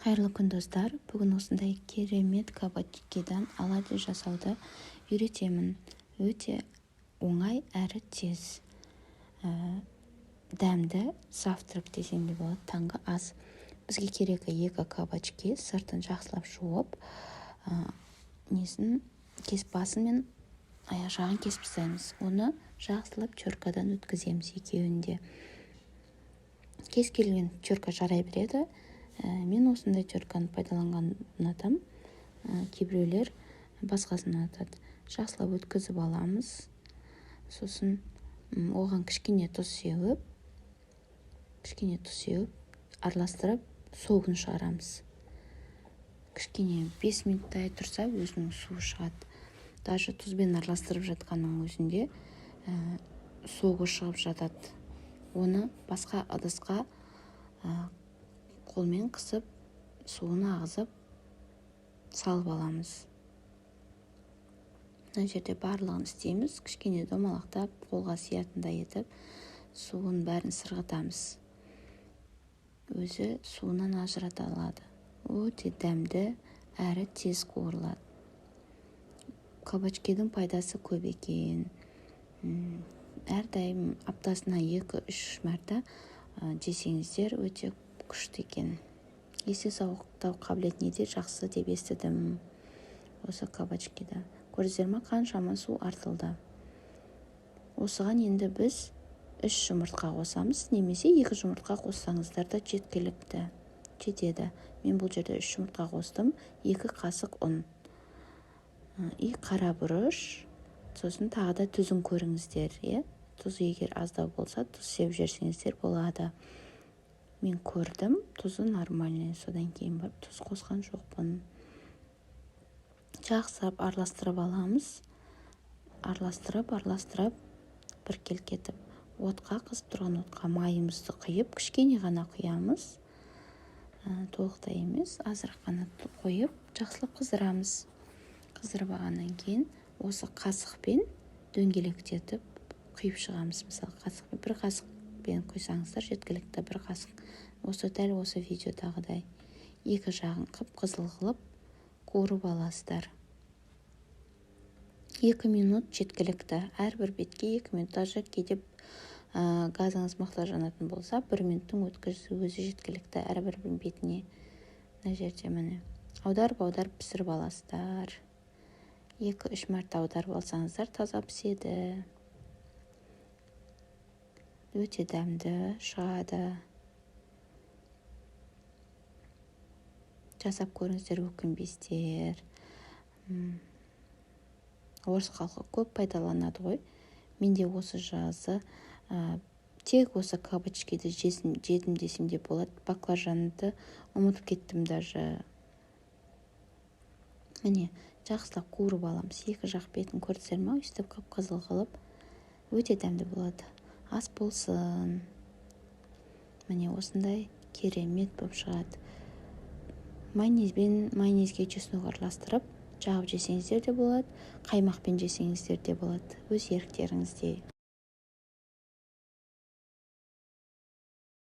Қайырлы күн, достар! Бүгін осындай керемет кабачкидан оладьи жасауды үйретемін. Өте оңай әрі тез, дәмді завтрак десем де болады, таңғы ас. Бізге керегі екі кабачки. Сыртын жақсылап жуып, несін кесіп, басы мен аяқ жағын кесіп тастаймыз. Оны жақсылап теркадан өткіземіз екеуін де. Кез келген терка жарай береді. Мен осындай терканы пайдаланғанды ұнатамын, кейбіреулер басқасын ұнатады. Жақсылап өткізіп аламыз. Сосын оған кішкене тұз сеуіп, кішкене тұз сеуіп, араластырып, согын шығарамыз. Кішкене 5 минуттай тұрса, өзінің суы шығады. Даже тұзбен араластырып жатқанның өзінде согы шығып жатады. Оны басқа ыдысқа қолмен қысып, суын ағызып салып аламыз. Мына жерде барлығын істейміз. Кішкене домалақтап, қолға сиятындай етіп, суын бәрін сырғытамыз. Өзі суынан ажырата алады. Өте дәмді әрі тез қуырылады. Кабачкидің пайдасы көп екен. Әрдайым аптасына 2-3 мәрте жесеңіздер, өте күшті екен. Есте сақтау қабілетіне де жақсы деп естідім осы кабачкиді. Көрдіңіздер ма, қаншама су артылды. Осыған енді біз үш жұмыртқа қосамыз немесе екі жұмыртқа қоссаңыздар да жеткілікті, жетеді. Мен бұл жерде үш жұмыртқа қостым, 2 қасық ұн и қара бұрыш. Сосын тағы да тұзын көріңіздер, иә. Тұз егер аздау болса, тұз сеуіп жіберсеңіздер болады. Мен көрдім, тұзы нормальный, содан кейін барып тұз қосқан жоқпын. Жақсылап араластырып аламыз. Араластырып, араластырып, біркелкі етіп, отқа, қызып тұрған отқа майымызды құйып, кішкене ғана құямыз, толықтай емес, азырақ қана құйып, жақсылап қыздырамыз. Қыздырып алғаннан кейін осы қасықпен дөңгелектетіп құйып шығамыз. Мысалы, қасықпен, бір қасықпен құйсаңыздар, жеткілікті бір қасық. Осы дәл осы видеодағыдай екі жағын қып қызыл қылып қуырып аласыздар. 2 минут жеткілікті әрбір бетке, 2 минут. Даже кейде газыңыз мықты жанатын болса, бір минуттың өзі жеткілікті әрбір бетіне. Мына жерде, міне, аударып аударып пісіріп аласыздар. 2-3 мәрте аударып алсаңыздар, таза піседі, өте дәмді шығады. Жасап көріңіздер, өкінбейсіздер. Орыс халқы көп пайдаланады ғой. Мен де осы жазы тек осы кабачкиді жедім десем де болады. Баклажанды ұмытып кеттім даже. Міне, жақсылап қуырып аламыз екі жақ бетін. Көрдіңіздер ма, өйстіп қып қызыл қылып, өте дәмді болады. Ас болсын! Міне, осындай керемет болып шығады. Майонезбен, майонезге чеснок араластырып жағып жесеңіздер де болады, қаймақпен жесеңіздер де болады, өз еріктеріңізде.